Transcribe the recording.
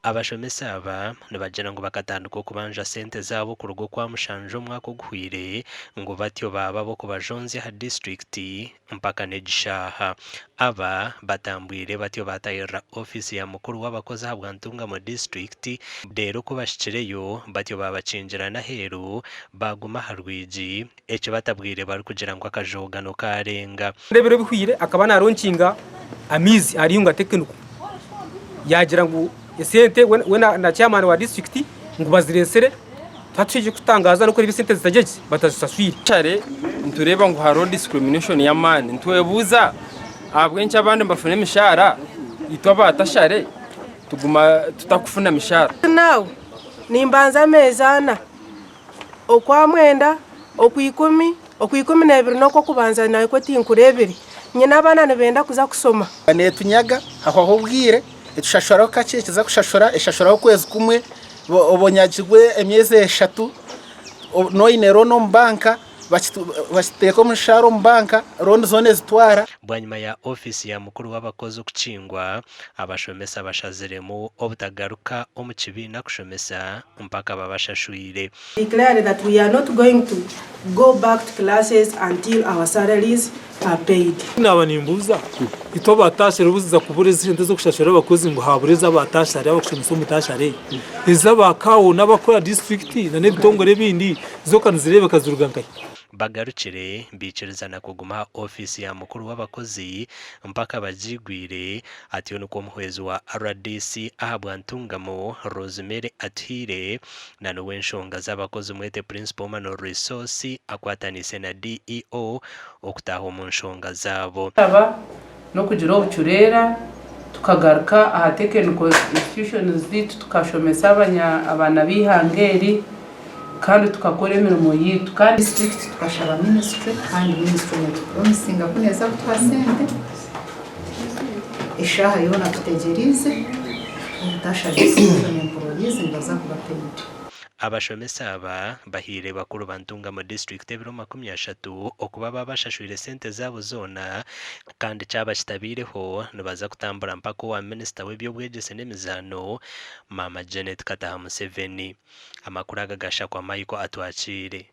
Abashomesa aba nibagira ngu bakatandika okubanja sente zaabo kuruga Okwamushanju omwaka oguhweire ngu batyo baaba ab'okubajonzya aha disiturikiti mpaka n'egi shaaha. Aba batambwire batyo baatahirira ofiisi ya mukuru w'abakozi ahabwa Ntungamo disiturikiti reero ku bahikireyo batyo baabakingirana aheeru baaguma aha rwigi eki batabwire barikugira ngu akajoogano kaarenga. Ebiro ebihweire akaba naronkinga amaizi ahari Ihunga Technical yaagira ngu esente we na chairman wa disiturikiti ngu bazireetsire hati ekirikutangaza n'okureeba esente zitari ki batazisaswire. Kare nitureeba ngu hariho discrimination y'amaani nitwebuuza ahabw'enki abandi nibafuna emishaara itwe aba tashare tuguma tutakufuna mishaara. Naawe nimbanza ameezi ana, Okwamwenda, Okwikumi, Okwikumi n'ebiri n'Okw'okubanza nakwo tinkureebire. Nyine abaana nibenda kuza kushoma. Neetunyaga, hahwaho obwire, etushashuraho kakye, ekiza kushashura, eshashuraho okwezi kumwe, obonyagirwe emyezi eshatu, n'oine looni omu banka, bakiteeka omushaara omu banka, looni zoona ezitwara. Bwanyima ya ofiisi ya mukuru w'abakozi okukingwa, abashomesa bashaziremu obutagaruka omu kibiina kushomesa mpaka babashashwire. Declare that we are not going to go back to classes until our salaries are paid. Naaba nimbuuza, itwe aba tertiary obu ziza kubura esente z'okushashura abakozi ngu habure ez'aba tertiary abakushomesa omu tertiary, ez'aba CAO n'abakukora disiturikiti na n'ebitongore ebindi zo ka nizireebeka ziruga nkahi? Bagarukire baikirizana kuguma aha ofiisi ya mukuru w'abakozi mpaka bagiigwire, atyo nikwo omuhwezi wa rdc ahabwa Ntungamo, Rosemary Atuhaire na n'ow'enshonga z'abakozi mwete Principal Human Resource akwataniise na DEO okutaaha omu nshonga zaabo. Kushaba n'okugira obucureera tukagaruka aha technical institutions zaitu tukashomesa abaana b'eihanga eri kandi tukakora emirimo yaitu kandi. District tukashaba ministry kandi ministry netupromisinga ku neeza kutuha sente eshaaha yoona tutegyereize obutasha district employees nibaza kuba paid. Abashomesa aba bahaire bakuru ba Ntungamo disiturikiti ebiro 30 okuba babashashwire sente zaabo zoona kandi kyaba kitabaireho nibaza kutambura mpaka owa minisita w'eby'obwegyese n'emizaano Maama Janet Kataha Museveni. Amakuru aga gashakwa Michael Atwakiire.